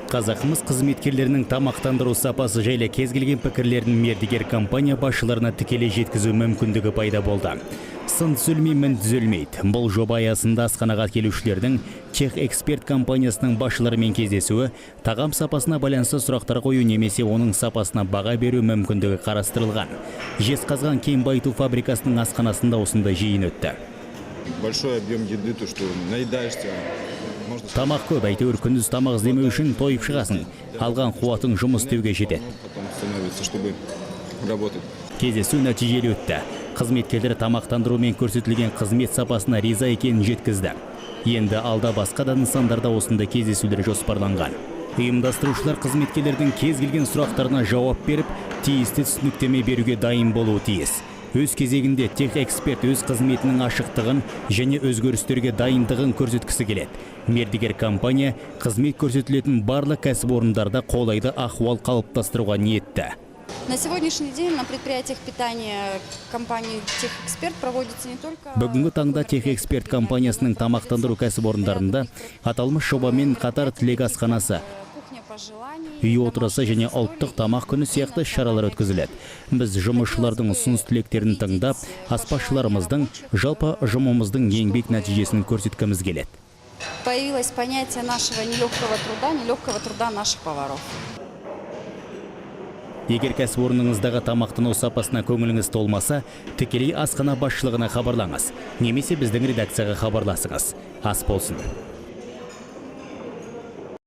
Қазақмыс қызметкерлерінің тамақтандыру сапасы жайлы кез келген пікірлерін мердігер компания басшыларына тікелей жеткізу мүмкіндігі пайда болды. Сын түзелмей, мін түзелмейді. Бұл жоба аясында асханаға келушілердің Техэксперт компаниясының басшыларымен кездесуі, тағам сапасына байланысты сұрақтар қою немесе оның сапасына баға беру мүмкіндігі қарастырылған. Жезқазған кен байыту фабрикасының асханасында осындай жиын өтті. Большой объем еды, то, что наедаешься. Можно Тамақ көп, әйтеуір күндіз тамақ іздемеу үшін тойып шығасың. Алған қуатың жұмыс істеуге жетеді. Потом становится, чтобы работать. Кездесу нәтижелі өтті. Қызметкерлер тамақтандыру мен көрсетілген қызмет сапасына риза екенін жеткізді. Енді алда басқа да нысандарда осындай кездесулер жоспарланған. Ұйымдастырушылар қызметкерлердің кез келген сұрақтарына жауап беріп, тиісті түсініктеме беруге дайын болуы тиіс. Өз кезегінде Техэксперт өз қызметінің ашықтығын және өзгерістерге дайындығын көрсеткісі келеді. Мердігер компания қызмет көрсетілетін барлық кәсіпорындарда қолайлы ахуал қалыптастыруға ниетті. На сегодняшний день на предприятиях питания компании «Техэксперт» проводится не только Бүгінгі таңда Техэксперт компаниясының тамақтандыру кәсіпорындарында аталмыш жобамен қатар Тілек асханасы, кухня пожеланий, үй отырысы және ұлттық тамақ күні сияқты шаралар өткізіледі. Біз жұмысшылардың ұсыныс тілектерін тыңдап, аспазшыларымыздың, жалпы ұжымымыздың еңбек нәтижесін көрсеткіміз келеді. Появилось понятие нашего нелегкого труда, нелегкого труда наших поваров. Егер кәсіпорныңыздағы тамақтану сапасына көңіліңіз толмаса, тікелей асхана басшылығына хабарлаңыз немесе біздің редакцияға хабарласыңыз. Ас болсын.